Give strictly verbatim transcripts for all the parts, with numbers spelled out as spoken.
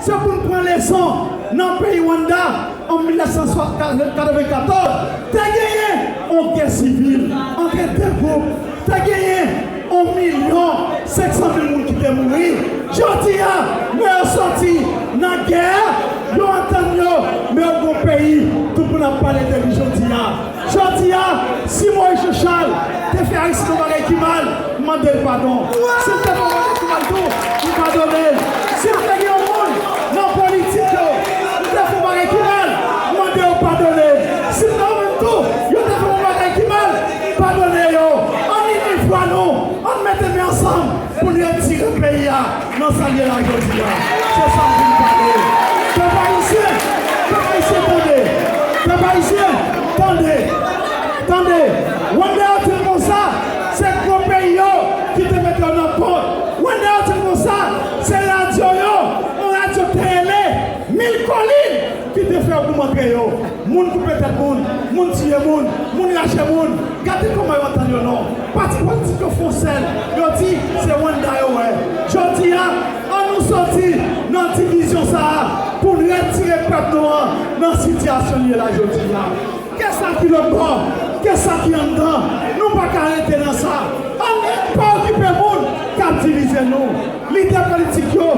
Se pou n pran leson nan peyi Rwanda an mil nèf san katrevenkatòz. Te genyen yon gè sivil ant de gwoup. Te genyen yon milyon senk san mil moun ki te mouri. Jodi a, lè yo sòti nan gè a, yo antann yo, men yo gon peyi tout moun ap pale de li jodi a. Jodi a, si Moïse Jean Charles te fè Aristide yon bagay ki mal, m mande l padon. Si l te fè yon bagay ki mal tou, m padone l. Si l te gen yon moun nan politik yo, m te fè yon bagay ki mal, m mande yo padone l. Si nan ou menm tou, yo te fè yon bagay ki mal, padone yo. Ann ini vwa nou, ann mete men ansanm pou n retire peyi a nan sa l ye la jodi a. Se sa m vin pale. Pèp ayisyen, pèp ayisyen tande. Pèp ayisyen, tande. Tande. Wanda yo di l konsa, se gwo peyi yo ki te mete yo nan pòt. Wanda yo di l konsa, se radyo yo, yon radyo te rele Mil Kolin ki te fè yo pou montre yo. Moun koupe tèt moun, moun tiye moun, moun rache moun. Gade kòman yo antann yo non. Pati politik yo fè yon sèl, yo di se Wanda yo wè. Jodi a, ann nou sòti nan divizyon sa a pou n retire pèp nou an nan sitiyasyon l ye la jodi a. Ke sa ki lòt bò, ke sa ki anndan, nou pa ka rete nan sa. Ann pa okipe moun k ap divize nou. Lidè politik yo,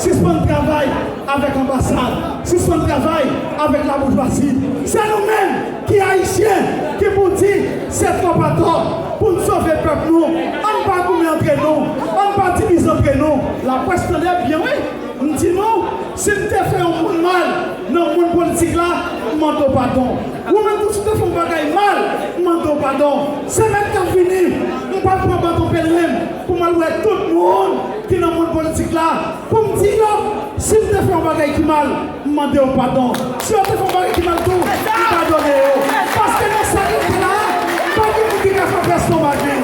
sispann travay avèk anbasad, sispann travay avèk laboujwazi. Se nou menm ki ayisyen ki pou di se twòp atò pou n sove pèp nou. Ann pa goumen antre nou, ann pa divize antre nou. Laprès tande byen wi. M di nou, si m te fè yon moun mal nan mond politik la, m mande w padon. Ou menm tou, si w te fè yon bagay mal, m mande w padon. Semèn k ap vini, m pral pran baton pèleren m pou m al wè tout moun ki nan mond politik la, pou m di yo, si m te fè yon bagay ki mal, m mande yo padon. Si yo te fè yon bagay ki mal tou, m padone yo. Paske nan sa yo fè la, pa gen moun ki ka fè pèsonn bagay.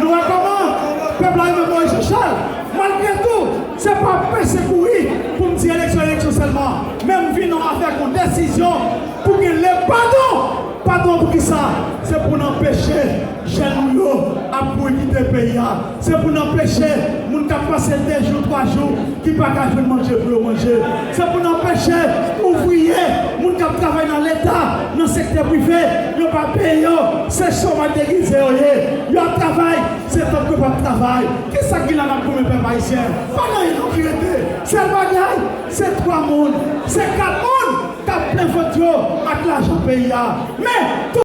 Nou wè kòman pèp la renmen Moïse Jean Charles. Malgre tou, se pa pèse kouri pou m di eleksyon, eleksyon sèlman. Men m vin avèk yon desizyon pou gen le padon. Padon pou kisa? Se pou n anpeche jèn nou yo ap kouri kite peyi a. Se pou n anpeche moun k ap pase de jou, twa jou, ki pa ka jwenn manje pou yo manje. Se pou n anpeche ouvriye, moun k ap travay nan Leta, nan sektè prive, yo pa peye yo. Se chomaj degize yo ye. Yo ap travay, se tankou yo p ap travay. Kisa ki la n ap goumen pèp ayisyen? Pa gen anyen non ki rete. Sèl bagay, se twa moun, se kat moun k ap plen vant yo ak lajan peyi a. Men,